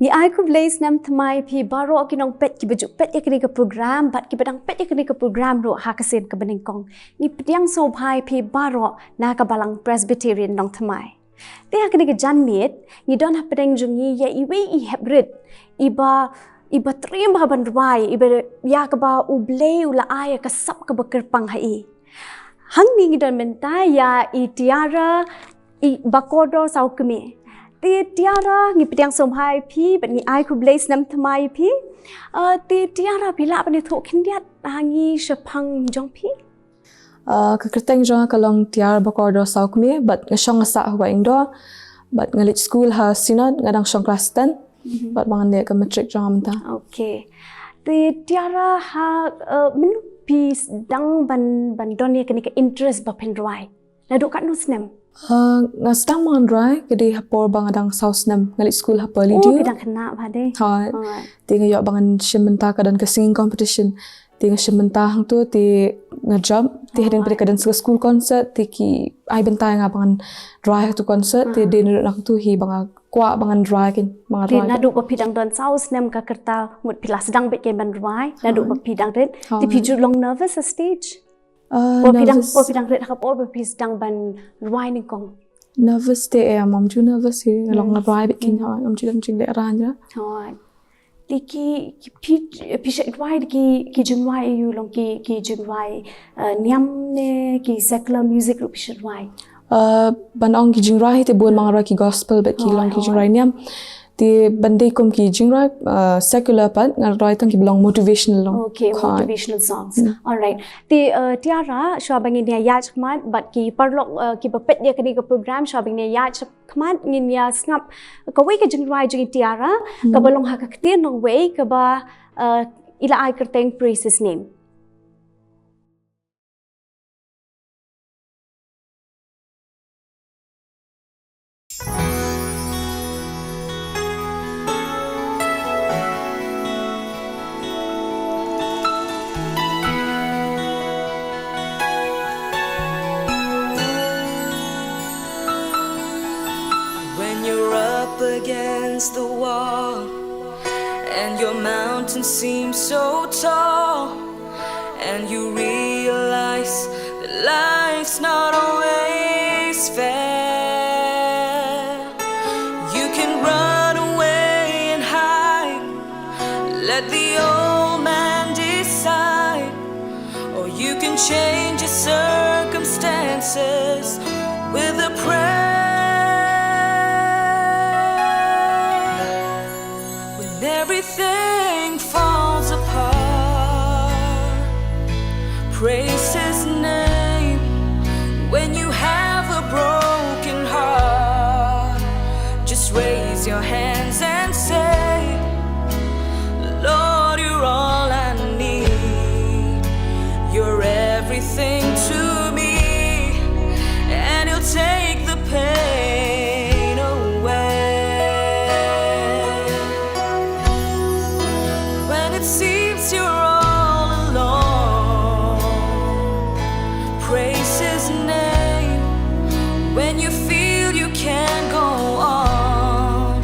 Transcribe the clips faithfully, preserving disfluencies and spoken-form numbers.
Ngi ai khublei snem thymmai phi baroh ki nongpeit kiba ju peit ïa kane ka program bad kiba dang peit ïa kane ka program ruh ha ka sien kaba nyngkong. Ngi pdiang sngewbha ïa phi baroh na ka Balang Presbyterian Nongthymmai. Te ha kane ka janmiet ngi don hapdeng jong ngi ïa iwei i heprit iba, iba triem bha ban rwai, iba ïa kaba U Blei u la ai ïa ka sap kaba kyrpang ha i. Hangne ngi don mynta ïa i Tiara, i Bakordor Sawkmie. Te Tiara, ngi pdiang sngewbha ïa phi bad ngi ai khublei snem thymmai ïa phi. Ah, te Tiara, phi lah ban ïathuh khyndiat ha ngi shaphang jong phi? Ah, ka kyrteng jong nga ka long Tiara Bakordor Sawkmie bad nga shong nga sah ha Wahingdoh bad nga leit skul ha Synod, nga dang shong klas ten. Mhm. Bad ba ngan leh ka matric jong nga mynta. Okay. Te Tiara, ha, eh, mynno phi sdang ban, ban don ïa kane ka interest ba phin rwai? Naduh katno snem? Ah, nga sdang ban rwai ka dei ha por ba nga dang saw snem, nga leit skul ha Pearly Dew. Oh, ka dang khynnah bha dei. Ha. Alright. Te nga ïoh ba ngan shim bynta, ka don ka singing competition. Te nga shim bynta hangto, te nga jump, te hadien ba ka don sa ka school concert, te ki ai bynta ïa nga ba ngan rwai ha kato concert, te dei naduh nangto hi ba nga kwah ba ngan rwai, kein ba nga rwai. Te naduh ba phi dang don saw snem ka rta, mut phi la sdang beit kein ban rwai naduh ba phi dang rit. Te phi ju long nervous ha stage? Ah, por phi dang, por phi dang rit ha ka por ba phi sdang ban rwai nyngkong? Nervous te em, ym ju nervous hi, nga long nga rwai beit kein, ym ju don jingleh raiñ. Te ki, ki phi, phi shait rwai ki, ki jingrwai aiu, long ki, ki jingrwai, eh, niam ne ki secular music ruh phi shait rwai? Eh, ban ong ki jingrwai te bun ma nga rwai ki gospel bad ki long ki jingrwai niam. Te ban dei kum ki jingrwai, eh, secular pat nga rwai tang kiba long motivational long. Okay, motivational songs. Alright. Te, eh, Tiara, shuwa ba ngin ïa ïaid shakhmat bad ki paralok, eh, kiba peit ïa kane ka program, shuwa ba ngin ïa ïaid shakhmat, ngin ïa sngap kawei ka jingrwai jong i Tiara kaba long ha ka ktien nongwei kaba, eh, i la ai kyrteng Praise His Name. When you're up against the wall and your mountain seems so tall, and you realize that life's not always fair, you can run away and hide. Let the old man decide, or you can change your circumstances with a prayer. When everything falls apart, praise His name. When you have a broken heart, just raise your hands and say, "Lord, you're all I need. You're everything to me." And He'll take the pain away. When it seems you're all alone, praise His name. When you feel you can't go on,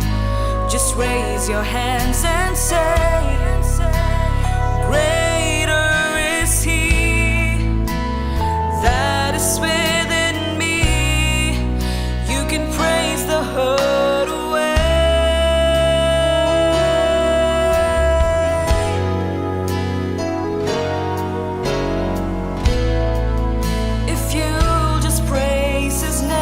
just raise your hands and say, "Greater is He that is within me." You can praise the hurt away. If you'll just praise His name.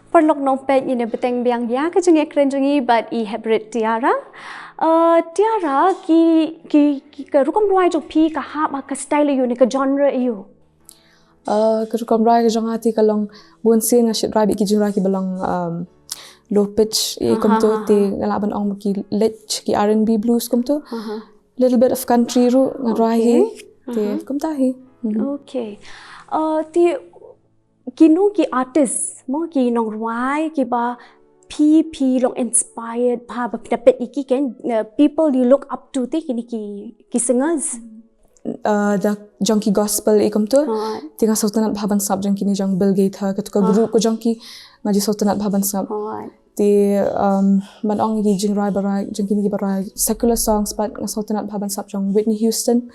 Paralok nongpeit, ngi dang bteng biang ïa ka jingïakren jong ngi bad i Heprit Tiara. Eh, Tiara, ki, ki, ki, ka rukom rwai jong phi ka hap ha ka style aiu ne ka genre aiu? Eh, ka rukom rwai ka jong nga te ka long bun sien nga shait rwai bad ki jingrwai kiba long, um, low pitch, eh, kumto. Te nga lah ban ong ki leh ki R and B blues kumto. Little bit of country ruh nga rwai hi. Te kumta hi. Mhm. Okay. Uh, te kino ki artist mo, ki nongrwai kiba phi, phi long inspired bha, ba phi da peit ïa ki, ken, uh, people you look up to, te kine ki, ki singers? Uh, da jong ki gospel, eh, kumto. Te nga sngewtynnat bha ban sngap jong kine jong Bill Gaither, kato ka group ka jong ki, nga ju sngewtynnat bha ban sngap. Te, um, ban ong ki jingrwai ba rwai, jong kine kiba rwai secular songs, bad nga sngewtynnat bha ban sngap jong Whitney Houston,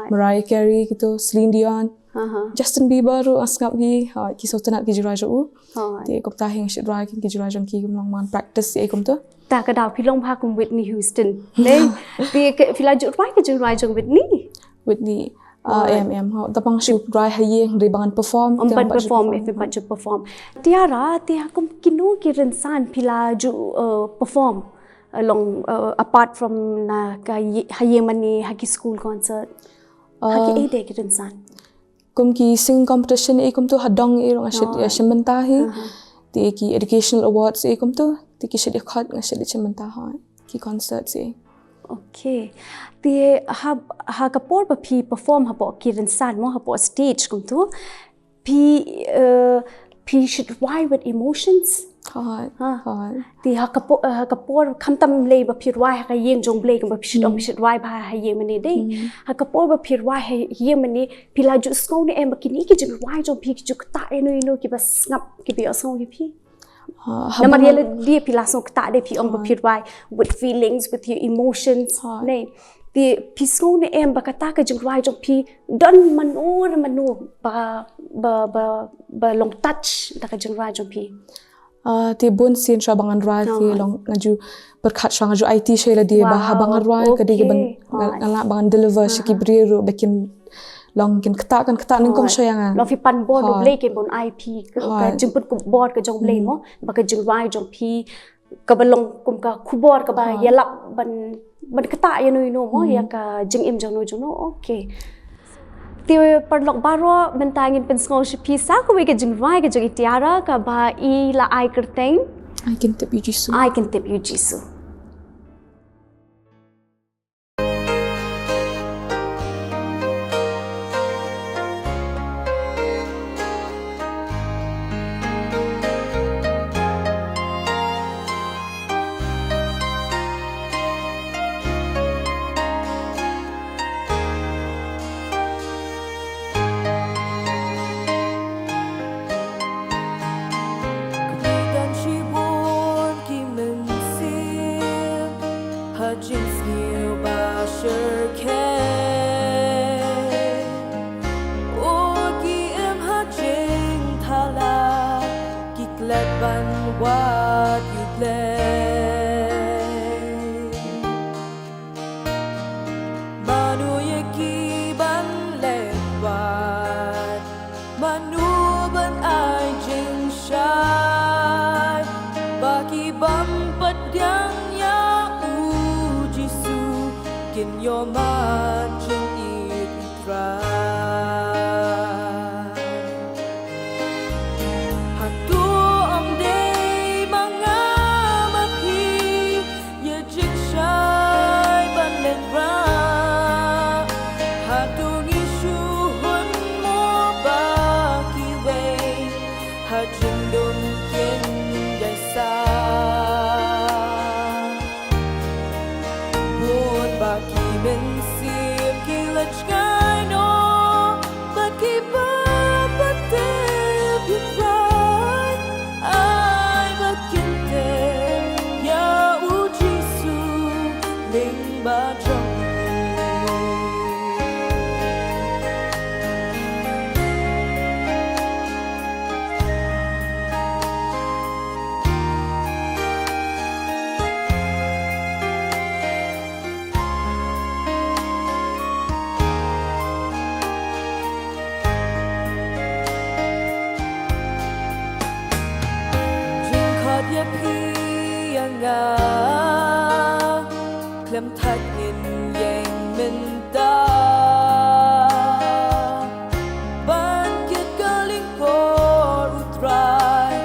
Mariah Carey, kito, Celine Dion, Justin Bieber ruh nga sngap hi, ha, ki sngewtynnat ki jingrwai jong u. Te kumta hi nga shait rwai ki jingrwai jong ki, kum long ban practice ïa kumto. Ta ka daw phi long bha kum Whitney Houston. Te phi, phi la ju rwai ki jingrwai jong Whitney? Whitney. Ah, em, em, ha. Te pang shu rwai ha ïing, hynrei ba ngan perform, ym pat perform, em, em, pat ju perform. Tiara, te ha kum kino ki rynsan phi la ju, uh, perform, uh, long, uh, apart from na ka ïing, ha ïing mane, ha ki school concert? Ha ki, eh, de ki rynsan? Kum ki singing competition, eh, kumto ha dong, eh, nga shait ïa shim bynta hi. Te ki educational awards, eh, kumto, te ki shait ïa khot, nga shait ïa shim bynta ha ki concert, eh. Okay. Te ha, ha ka por ba phi perform hapoh ki rynsan mo, hapoh stage kumto, phi, uh, phi shait rwai with emotions? Hooid, hooid. Te ha ka por, uh, ha ka por, khamtam lei ba phi rwai ha ka ïing jong Blei, kumba phi shait ong phi shait rwai bha ha ïing mane, dei. Ha ka por ba phi rwai ha ïing mane, phi la ju sngew ne em ba kine ki jingrwai jong phi ki ju ktah ïano ïano, kiba sngap, kiba ïohsngew ïa phi? Ah, namar ïa lade phi la sngew ktah, dei, phi ong ba phi rwai with feelings, with your emotions, ne? Te phi sngew ne em ba kata ka jingrwai jong phi don mano re mano ba, ba, ba, ba long touch da ka jingrwai jong phi? Ah, te bun sien shuwa ba ngan rwai te long nga ju pyrkhat shuwa, nga ju aiti sha lade ba haba ngan rwai ka dei kaban nga, nga lah ba ngan deliver sha ki briew ruh ba kin long kin ktah, kan ktah nyngkong shuwa ïa nga. Long phi pan bor, U Blei kin bun ai phi ka, ka jingpynkupbor ka jong U Blei mo, ba ka jingrwai jong phi kaba long kum ka khubor kaba ïalap ban, ban ktah ïano ïano mo ïa ka jingim jong no jong no. Okay. Te paralok baroh, mynta ngin pynsngew sha phi sa kawei ka jingrwai ka jong i Tiara kaba i la ai kyrteng Ai Kyntip Ïa U Jisu. Ai Kyntip Ïa U Jisu. Don shibun ki mynsiem ha jingsniew ba shyrkhei. Oh, ki im ha jingthala, ki klet ban wad ïa U Blei. Mano ïa ki ban leh wat? Mano ban ai jingshai? Ba ki bym pat pdiang ïa U Jisu kin ïoh mad jingïeit U Trai. Hato ym dei ma nga ma phi ïa jingshai ban leh rah? Hato ngi shu hun mo ba kiwei ha jingdum kin ïaisah? Bun ba ki mynsiem ki la jngai noh, ba ki bym pat tip ïa U Trai. Ai ba kin tip ïa U Jisu, lyngba jong ngi. Ïeng mynta ban kit ka lyngkor U Trai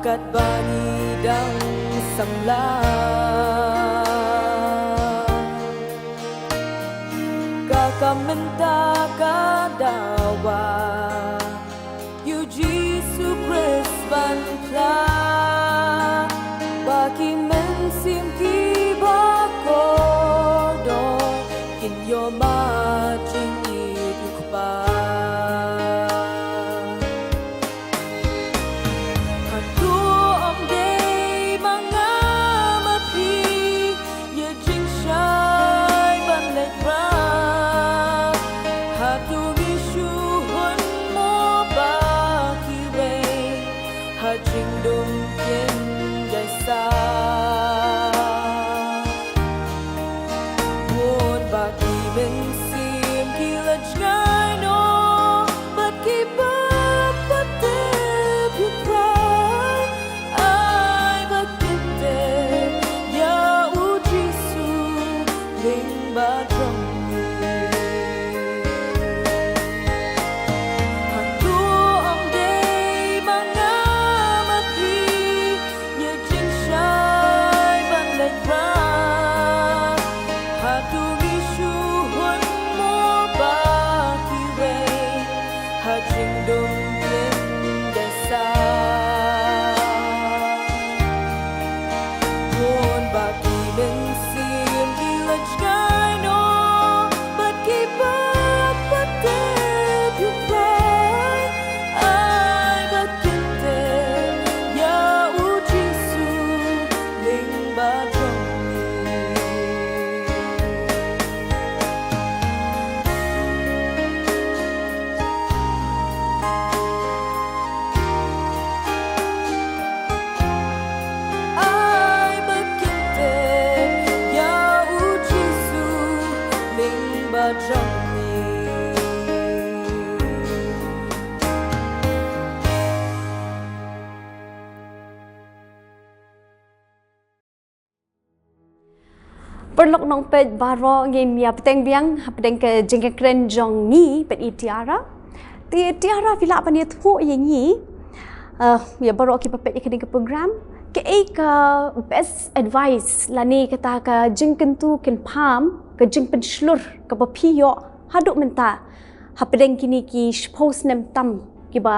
katba ngi dang samla. Ka kam mynta ka dawa ïa U Jisu Khrist ban phla, ba ki mynsiem kiba kordor kin ïoh ma jingïeit U Kpa. Hato ym dei ma nga ma phi ïa jingshai ban leit rah? Hato ngi shu hun mo ba kiwei ha jingdum kin ïaisah? Bun ba ki mynsiem ki la jngai noh bad kiba pat tip ïa U Trai. Ai ba kin tip ïa U Jisu lyngba jong ngi. Hato ym dei ma nga ma phi ïa jingshai ban leit rah? Hato ngi shu hun mo ba kiwei ha jingdum kin ïaisah? Bun ba ki mynsiem ki la jngai noh bad kiba pat tip ïa U Trai. Ai ba kin tip ïa U Jisu lyngba jong ngi. Ai ba kin tip ïa U Jisu lyngba jong ngi. Paralok nongpeit baroh, ngin ïa bteng biang hapdeng ka jingkren jong ngi bad i Tiara. Te Tiara, phi lah ban ïathuh ïa ngi, eh, ïa baroh kiba peit ïa kane ka program, kaei ka best advice lane kata ka jingkyntu kynpham, ka jingpynshlur kaba phi ïoh haduh mynta hapdeng kine ki shiphew snem tam kiba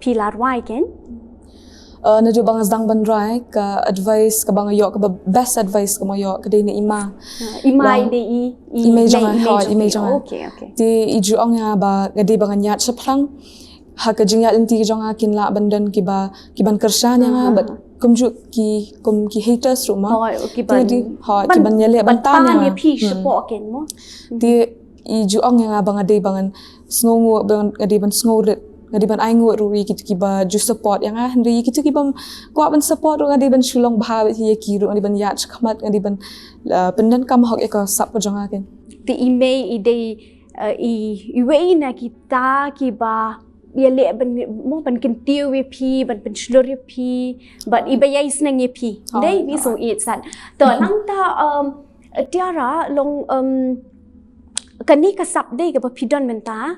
phi la rwai, keiñ? Uh, naduh ba nga sdang ban rwai, ka advice kaba nga ïoh, kaba best advice kaba nga ïoh ka dei na i ma. Ah, i ma. Long i dei i, i mei jong nga, i mei jong nga. Okay, okay. Te i ju ong ïa nga ba ka dei ba ngan ïaid shaphrang. Ha ka jingïaid lynti jong nga kin lah ban don kiba, kiban kyrshan ïa nga, bad kumjuh ki, kum ki haters ruh mo. Hooid, kiban, kiban ïaleh ban tan ïa nga. Ban pang ïa phi shapoh, keiñ mo. Te i ju ong ïa nga ba nga dei ba ngan sngewnguh, ba nga dei ban sngewrit, nga dei ban ainguh ruh ïa kito kiba ju support ïa nga, hynrei ïa kito kibym kwah ban support ruh nga dei ban shu long bha bad ïa ki ruh, nga dei ban ïaid shakhmat, nga dei ban, uh, pyndonkam hok ïa ka sap ka jong nga, keiñ. Te i mei i dei, uh, i, iwei na kita kiba ïaleh ban, mo, ban kyntiew ïa phi, ban pynshlur ïa phi, bad iba ïai sneng ïa phi. Dei, ngi sngewieit sat. To, nangta, um, Tiara, long, um, kane ka sap dei kaba phi don mynta,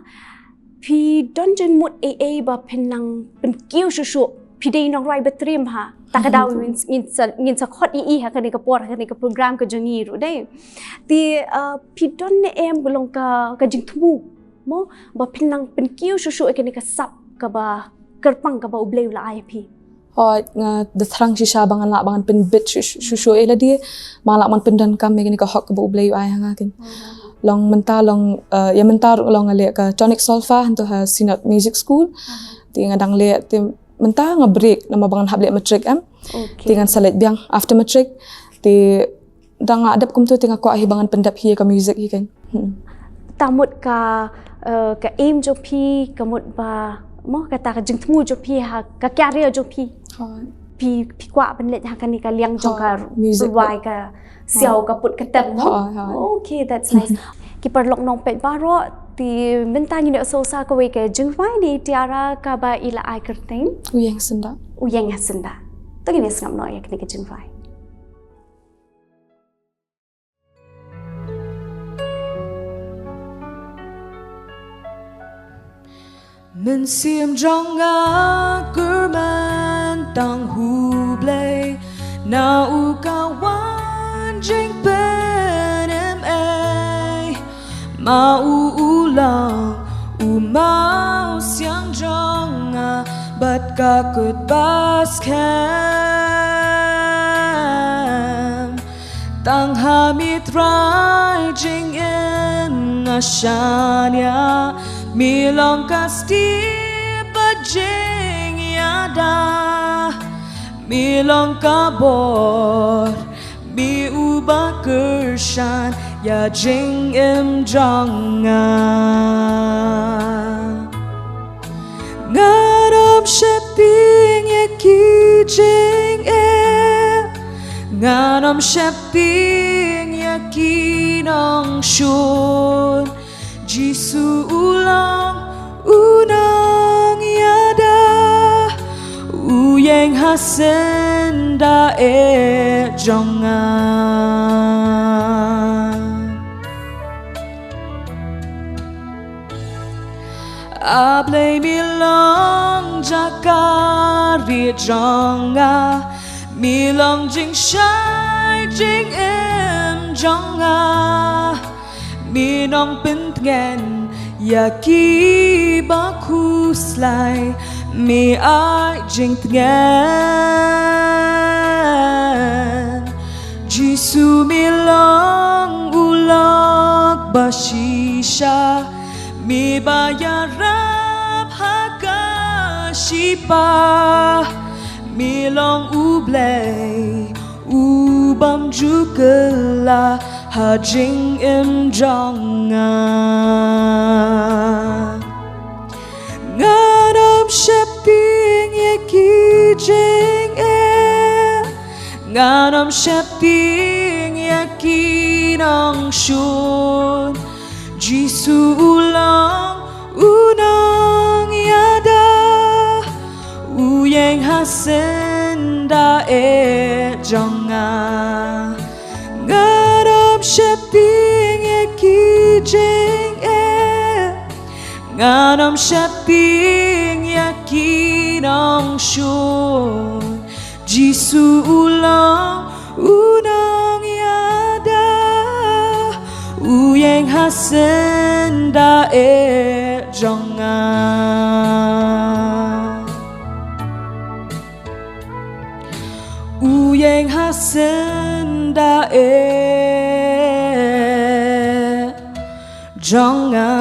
phi don jingmut ei ei ba phin nang pynkiew shuh shuh, phi dei nongrwai ba triem ha. Ta ka daw ngin, ngin sa, ngin sa khot ïa i ha kane ka por, ha kane ka program ka jong ngi ruh dei. Te, uh, phi don ne em ka long ka, ka jingthmu mo, ba phin nang pynkiew shuh shuh ïa kane ka sap kaba kyrpang kaba U Blei u la ai ïa phi? Hooid, nga da thrang shisha ba ngan lah ba ngan pynbit shuh shuh, shuh shuh ïa lade, ba ngan lah ban pyndonkam ïa kane ka hok kaba U Blei u ai ha nga, keiñ. Long mynta long, uh, ïa mynta ruh long nga leh ka tonic solfa hangto ha Synod Music School. Te nga dang leh, te mynta nga break namar ba ngan hap leh matric, em. Okay. Te ngan sa leit biang after matric. Te dang nga dep kumto te nga kwah hi ba ngan pyndep hi ïa ka music hi, keiñ. Hmm. Ta mut ka, eh, ka aim jong phi, ka mut ba, mo, kata ka jingthmu jong phi ha ka career jong phi. Hooid. Phi, phi kwah ban leit ha kane ka liang jong ka music, rwai, ka siaw, ka put ka tem, mo? Hooid, hooid. Okay, that's nice. Ki paralok nongpeit baroh, te mynta ngin ïohsngew sa kawei ka jingrwai na i Tiara kaba i la ai kyrteng U Ïeng Syndah. U Ïeng Syndah. To ngin ïa sngap noh ïa kane ka jingrwai. Mynsiem jong nga kyrmen tang ha U Blei, na u ka wan jingpynim ei. Ma u u long u mawsiang jong nga bad ka kut ba skhem. Tang ha me Trai jingim nga shaniah, me long ka stieh bad jingïada, me long ka bor, me uba kyrshan ïa jingim jong nga. Ngan ym sheptieng ïa ki jingeh, ngan ym sheptieng ïa ki nongshun. Jisu u long u nongïada, u ïeng ha syndah eh jong nga. A Blei, me long jaka rieh jong nga, me long jingshai jingim jong nga, me nongpyntngen ïa ki ba khuslai, me ai jingtngen. Jisu, me long u lok ba shisha, me ba ïarap ha ka shipa, me long U Blei u bym ju kylla ha jingim jong nga. Ngan ym sheptieng ïa ki jingeh, ngan ym sheptieng ïa ki nongshun. Jisu u long u nongïada, u ïeng ha syndah eh jong nga. Ngan ym sheptieng ïa ki jingeh, ngan ym sheptieng ïa ki nongshun. Jisu u long u nongïada, u ïeng ha syndah eh jong nga. U ïeng ha syndah eh jong nga.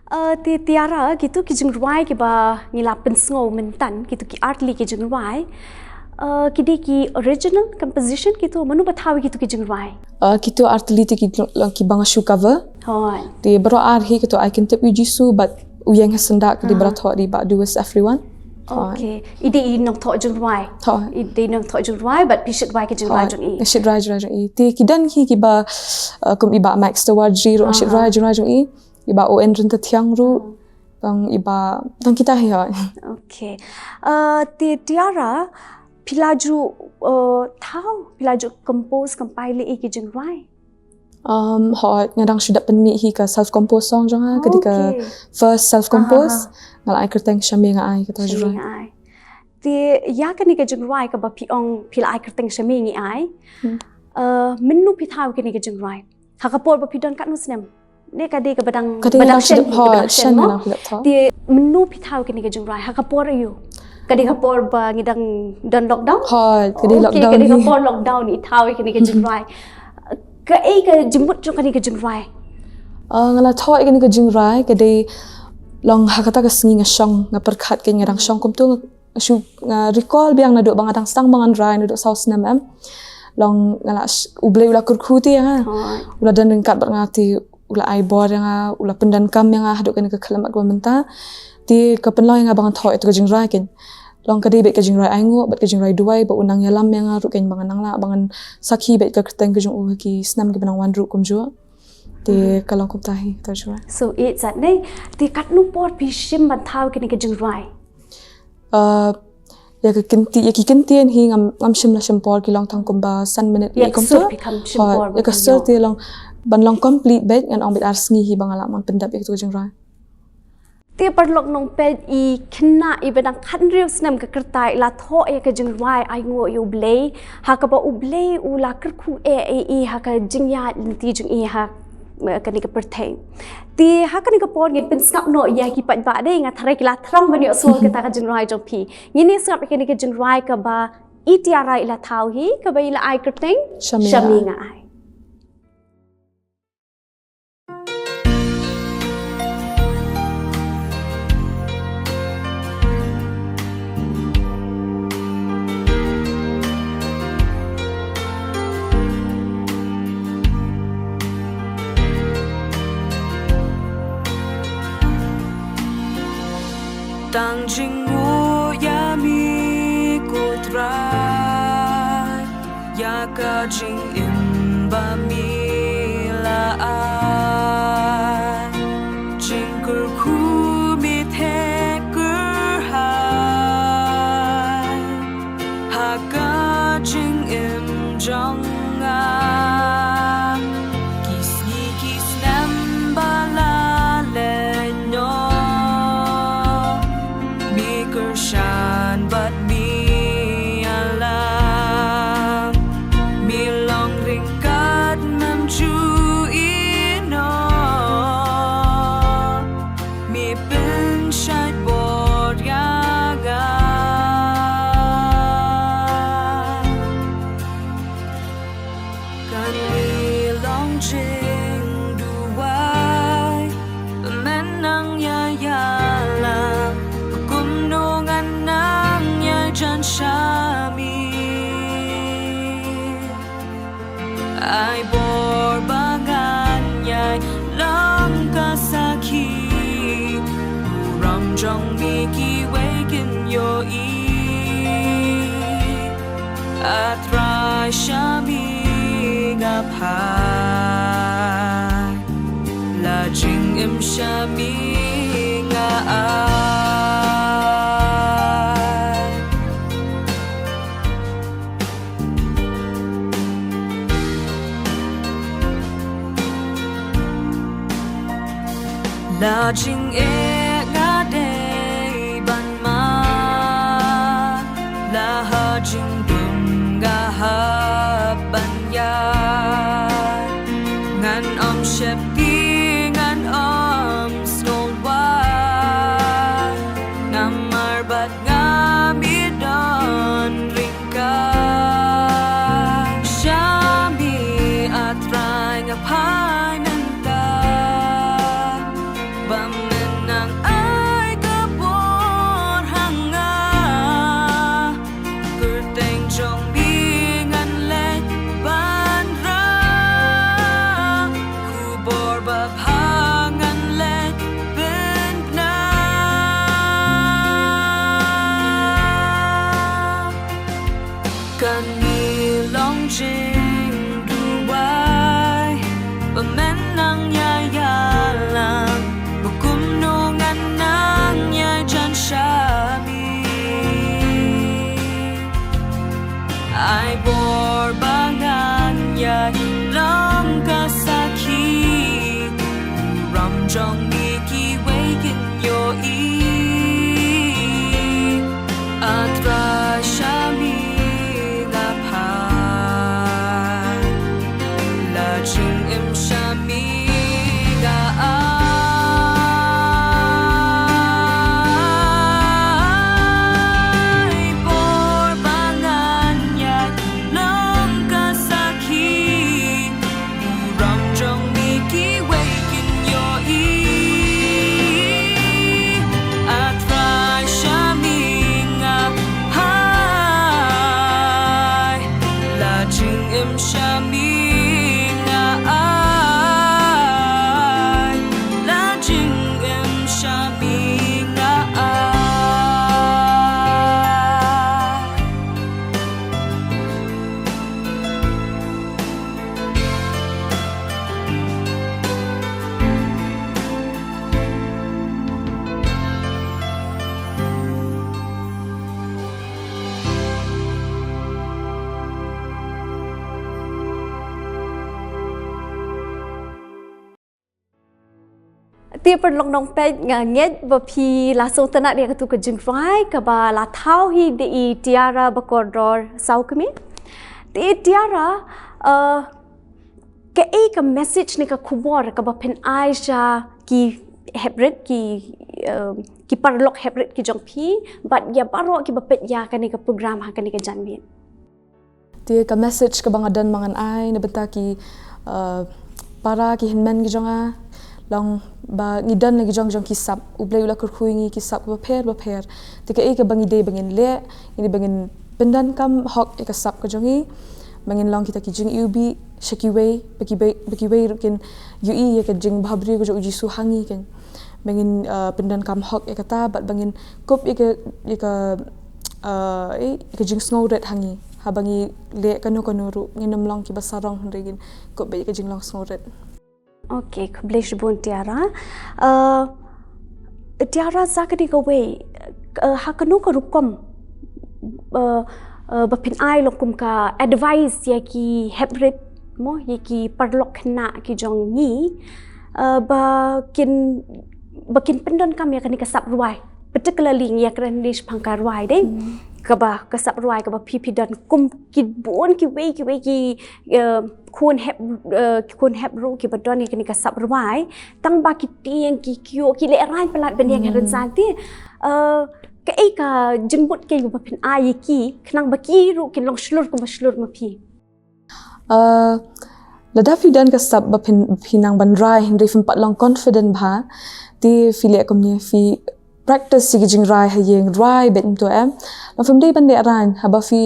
Uh, te Tiara, kito ki jingrwai kiba ngi la pynsngew mynta, kito ki artylli ki jingrwai. Uh, ki dei ki original composition kito, mano ba thaw ïa kito ki jingrwai? Uh, kito artylli te ki, kiba nga shu cover. Hooid. Te baroh ar hi kito ai kyntip ïa u Jisu bad u ïeng ha syndah ka dei ba la thoh da i Bah Dewis Everyone. Hooid. Okay. I dei i nongthoh jingrwai. Hooid. I dei i nongthoh jingrwai bad phi shait rwai ki jingrwai jong i. Hooid. Shait rwai jingrwai jong i. Te ki don hi kiba, uh, kum i Bah Max Tawardji ruh shait rwai jingrwai jong i. I Bah Owen Ryntathiang ruh. Tang i Bah, tang kita hi hooid. Okay. Uh, te Tiara, phi la ju, uh, thaw, phi la ju compose compile ïa ki jingrwai? Um, hooid, nga dang shu dep pynmih hi ka self compose song jong nga, ka dei ka first self compose. Nga la ai kyrteng Sha Me Nga Ai, kata jingrwai. Sha Me Nga Ai. Te ïa kane ka jingrwai kaba phi ong phi la ai kyrteng Sha Me Nga Ai. Hmm. Uh, mynno phi thaw kane ka jingrwai? Ha ka por ba phi don katno snem? Ne ka dei kaba dang, ka dei ba dang shen hi, ba dang shen mo? Te mynno phi thaw kane ka jingrwai? Ha ka por aïu? Ka dei ka por ba ngi dang don lockdown? Hooid, ka dei lockdown. Okay, ka dei ka por lockdown i thaw kane ka jingrwai. Kaei ka jingmut jong kane ka jingrwai? Ah, nga la thoh kane ka jingrwai ka dei long ha kata ka sngi nga shong, nga pyrkhat kein nga dang shong kumto, nga shu, nga recall biang naduh ba nga dang sdang ba ngan rwai naduh saw snem em. Long nga la sh-, U Blei u la kyrkhu te ïa nga. Hooid. U la don ryngkat bad nga te u la ai bor ïa nga, u la pyndonkam ïa nga haduh kane ka khyllipmat kaba mynta. Te ka pynlong ïa nga ba ngan thoh ïa kata ka jingrwai kein. Long ka dei beit ka jingrwai ainguh bad ka jingrwai duwai ba un nang ïalam ïa nga ruh kein ba ngan nang lah ba ngan sakhi beit ka kyrteng ka jong u ha ki snem kiba nang wan ruh kumjuh. Te ka long kumta hi kata ka jingrwai. So, eh, sat ne, te katno por phi shim ban thaw kane ka jingrwai? Uh, Ïa ka kynti, ïa ki kyntien hi ngam, ngam shim la shim por, ki long tang kumba san minit. Ïa ka sur phi kham shim por. Ïa ka sur te long ban long complete bad ngan ong bad ar sngi hi ba nga lah ban pyndep ïa katu ka jingrwai. Te paralok nongpeit, i khynnah iba dang khathynriew snem ka kyrteng i la thoh ïa ka jingrwai Ainguh ïa U Blei, ha kaba U Blei u la kyrkhu eh ïa i ha ka jingïaid lynti jong i ha, eh, kane ka pyrthei. Te ha kane ka por ngin pynsngap noh ïa ki paidbah de, nga tharai ki la thrang ban ïohsngew kata ka jingrwai jong phi. Ngin ïa sngap ïa kane ka jingrwai kaba i Tiara i la thaw hi, kaba i la ai kyrteng Shami Nga Ai. Tang jingmut ïa mi ko Trai, ïa ka jingim ba mi la ai, jingkyrkhu mi theh kyrhai ha ka jingim jong nga. Ki sngi ki snem ba la leit noh, mi kyrshan bad mi ïalam, mi long ryngkat, mem ju ïeh noh, mi pynshait bor ïa nga. Kane long jingduwai, ba men nang ïa ïalam, kumno ngan nang ïa jan sha mi. Ai bor ba ngan ïai long ka sakhi, burom jong mi kiwei kin ïohi. A Trai, sha mi nga phai, la jingim sha mi nga ai. La jingeh nga dei ban mad, la ha jingdum nga hap ban ïaid. Ngan ym sheptieng, ngan ym sngewbha, namar bad nga mi don ryngkat. Sha mi, A Trai, nga phai mynta, ba men nang ai ka bor ha nga. Kyrteng jong mi ngan leit ban rah, khubor babha ngan leit pynpaw. Kane long jingduwai, ba men nang ïai ïalam, ba kumno ngan nang ïai jan sha mi. Ai bor ba ngan ïai long ka sakhi, burom jong mi kiwei kin ïohi. A Trai, sha mi nga phai, la jingim sha mi nga ai. Ai bor ba ngan ïai long ka sakhi, burom jong mi kiwei kin ïohi. Te paralok nongpeit, nga ngeit ba phi la sngewtynnat ïa katu ka jingrwai kaba la thaw hi da i Tiara Bakordor Sawkmie. Te Tiara, uh, kaei ka message ne ka khubor kaba phin ai sha ki heprit, ki, uh, ki paralok heprit ki jong phi, bad ïa baroh kiba peit ïa kane ka program ha kane ka janmiet? Te ka message kaba nga don ba ngan ai na bynta ki, uh, para ki hynmen ki jong nga, long ba ngi don la ki jong jong ki sap, U Blei u la kyrkhu ïa ngi ki sap kiba pher ba pher. Te kaei kaba ngi dei ba ngin leh, ngi dei ba ngin pyndonkam hok ïa ka sap ka jong ngi, ba ngin long kita ki jingiwbih sha kiwei, ba kiwei, ba kiwei ruh kin ïohi ïa ka jingbhabriew ka jong U Jisu ha ngi, kan. Ba ngin, uh, pyndonkam hok ïa kata, bad ba ngin kup ïa ka, ïa ka, uh, eh, ïa ka jingsngewrit ha ngi. Haba ngi leh kano kano ruh, ngin ym long kiba sarong, hynrei ngin kup ïa ka jinglong sngewrit. Okay, khublei shibun Tiara. Uh, Tiara, sa kane kawei, uh, ha kano ka rukom, uh, uh, ba phin ai long kum ka advice ïa ki heprit, mo, ïa ki paralok khynnah ki jong ngi, uh, ba kin, ba kin pyndonkam ïa kane ka sap rwai, particularly ngi ïakren shaphang ka rwai, dei. Hmm. Kaba, ka sap rwai kaba phi phi don, kum ki bun kiwei kiwei ki, uh, khun hep, uh, khun hep ruh kiba don ïa kane ka sap rwai, tang ba ki tieng ki kyiuh ki lehraiñ palat ban ïeng ha rynsan. Te, uh, kaei ka jingmut kaei ba phin ai ïa ki, khnang ba ki ruh kin long shlur kumba shlur ma phi? Uh, lada phi don ka sap ba phin, phi nang ban rwai, hynrei phim pat long confident bha, te phi leh kumne, phi practice ïa ki jingrai ha ïing, rwai beit kumto, em. Long phim dei ban lehraiñ, haba phi,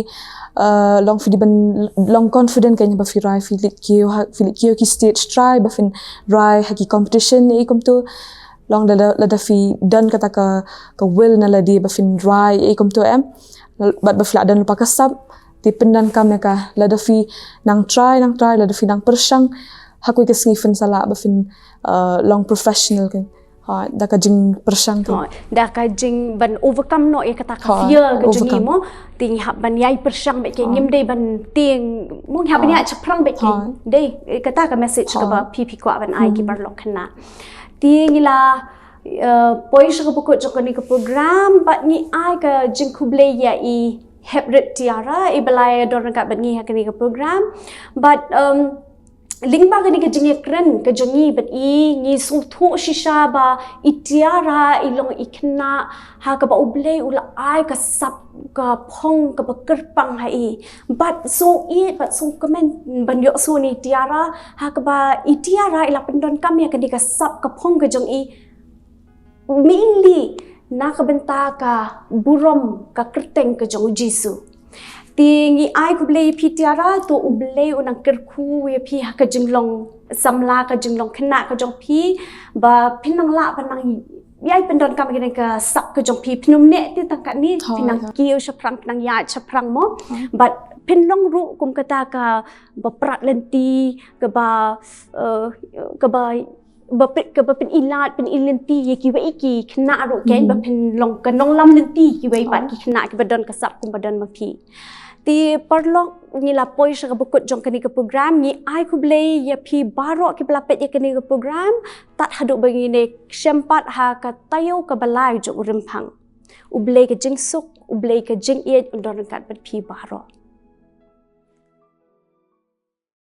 uh, long phi dei ban long confident, kan, haba phi rwai, phi leit kiew ha, phi leit kiew ki stage, try ba phin rwai ha ki competition, eh, kumto. Long lada, lada phi don kata ka, ka will na lade ba phin rwai, eh, kumto, em. Bad ba phi la don lypa ka sap, te pyndonkam ïa ka, lada phi nang try, nang try, lada phi nang pyrshang, ha kawei ka sngi phin sa lah ba phin, uh, long professional, kan. Ha, da ka jingpyrshang, kan. Ha, da ka jing ban overcome noh ïa kata ka fear ka jong ngi, mo. Te ngi hap ban ïai pyrshang beit, kan, ngim dei ban tieng, mo, ngi hap ban ïai shaphrang beit, kan. Dei, eh, kata ka message kaba phi phi kwah ban ai ki paralok khynnah. Te ngi la, eh, poi sha kaba kut jong kane ka program, bad ngi ai ka jingkhublei ïa i heprit Tiara, iba la ïadon ryngkat bad ngi ha kane ka program. Bad, um, lyngba kane ka jingïakren ka jong ngi bad i, ngi sngewthuh shisha ba i Tiara i long i khynnah ha kaba U Blei u la ai ka sap ka phong kaba kyrpang ha i. Bad sngewbha, bad sngewkmen ban ïohsngew na i Tiara, ha kaba i Tiara i la pyndonkam ïa kane ka sap ka phong ka jong i, mainly na ka bynta ka burom ka kyrteng ka jong U Jisu. Te ngi ai khublei ïa phi Tiara, to U Blei un nang kyrkhu ïa phi ha ka jinglong samla, ka jinglong khynnah ka jong phi, ba phin nang lah ban nang ïai pyndonkam ïa kane ka sap ka jong phi, phin ym neh te tang katne, phin nang kiew shaphrang, phin nang ïaid shaphrang, mo. Bad phin long ruh kum kata kaba prat lynti, kaba, eh, kaba ba pyn-, kaba pynïlat, pynïlynti ïa kiwei ki khynnah ruh, kan, ba phin long ka nonglam lynti kiwei pat ki khynnah kiba don ka sap kumba don ma phi. Te paralok, ngi la poi sha kaba kut jong kane ka program, ngi ai khublei ïa phi baroh kiba la peit ïa kane ka program, tad haduh ba ngin ïashem pat ha ka taïew kaba lai jong u Rymphang. U Blei ka jingsuk, U Blei ka jingïeit un don ryngkat bad phi baroh.